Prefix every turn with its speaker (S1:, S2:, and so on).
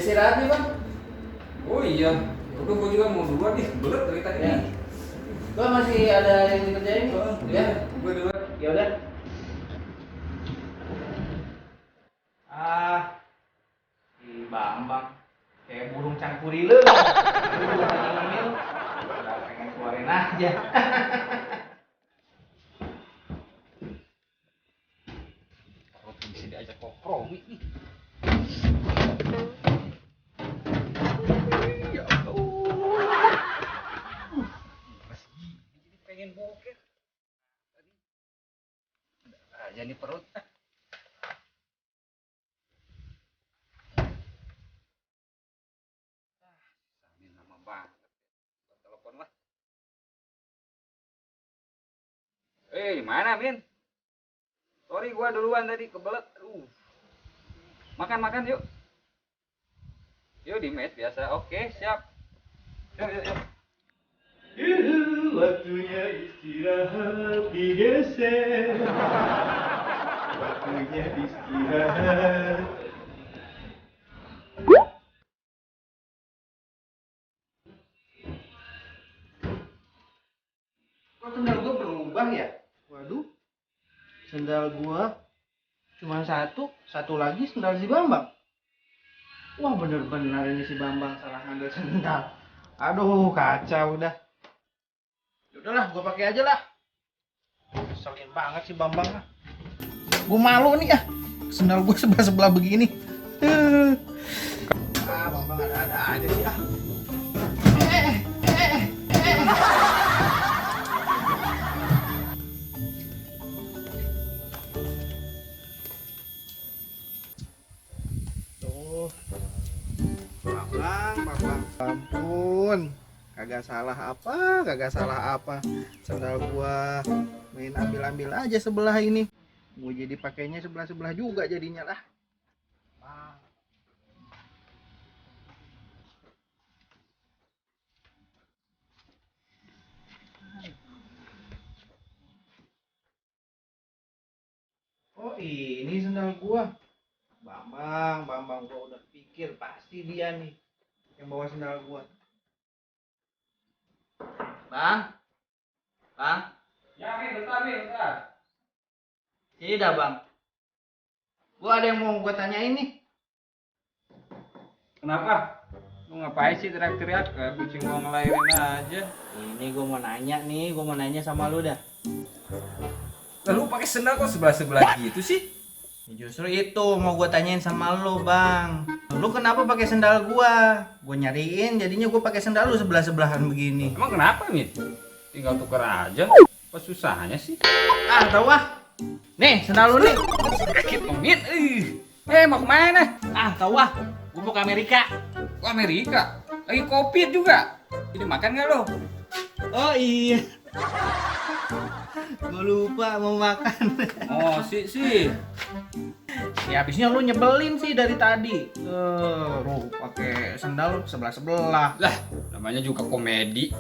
S1: istirahat nih bang.
S2: Oh iya, udah gue juga mau duluan nih, belet dari tadi
S1: Ya.
S2: nih.
S1: Gue masih ada yang dikerjain nih. Ya.
S2: Gue duluan.
S1: Ya udah. Si Bambang kayak burung cangkuri lu. Ngemil. Udah pengen keluarin aja.
S2: Kalau bisa diajak kompromi nih. Ya Allah. Masih jadi pengen boker. Tadi ada aja nih perut. Samin lama banget. Gua telepon lah. Mana Min? Sorry gua duluan tadi kebelet. Makan yuk. Yuk di mes biasa. Oke, siap. Yuk.
S1: Waktunya istirahat digeser. Waktunya istirahat. Kok sendal gua berubah ya? Waduh, sendal gua cuma satu lagi sendal si Bambang. Wah bener-bener ini si Bambang salah ngambil sendal. Aduh kacau udah. Udahlah, gua pakai aja lah. Keselin banget si Bambang. Gua malu nih ah, sendal gua sebelah begini. Bambang ada aja sih ah. Tuh, Bambang. Ampun, kagak salah apa. Sendal gua main ambil aja sebelah ini. Mau jadi pakainya sebelah juga jadinya lah. Oh ini sendal gua. Bambang gua udah pikir pasti dia nih yang bawa sendal gua. Bang.
S2: Ya, bentar.
S1: Ini dah bang. Gua ada yang mau gua tanyain nih.
S2: Kenapa? Lu ngapain sih teriak-teriak kayak kucing mau ngelahirin aja?
S1: Ini gua mau nanya sama lu dah.
S2: Lalu pakai sendal kok sebelah-sebelah gitu sih?
S1: Ya justru itu mau gua tanyain sama lu bang. Lu kenapa pakai sendal gua? Gua nyariin jadinya gua pakai sendal lu sebelah-sebelahan begini.
S2: Emang kenapa, Min? Tinggal tuker aja. Apa susahnya sih?
S1: Ah tahu ah. Nih sendal lu nih.
S2: Sakit dong, Min. Mau kemana?
S1: Ah tahu ah. Gua mau ke Amerika.
S2: Ke Amerika? Lagi Covid juga. Jadi makan nggak lo?
S1: Oh iya. Gua lupa mau makan.
S2: Oh, sih.
S1: Ya habisnya lu nyebelin sih dari tadi. Lu pakai sendal sebelah-sebelah.
S2: Lah, namanya juga komedi.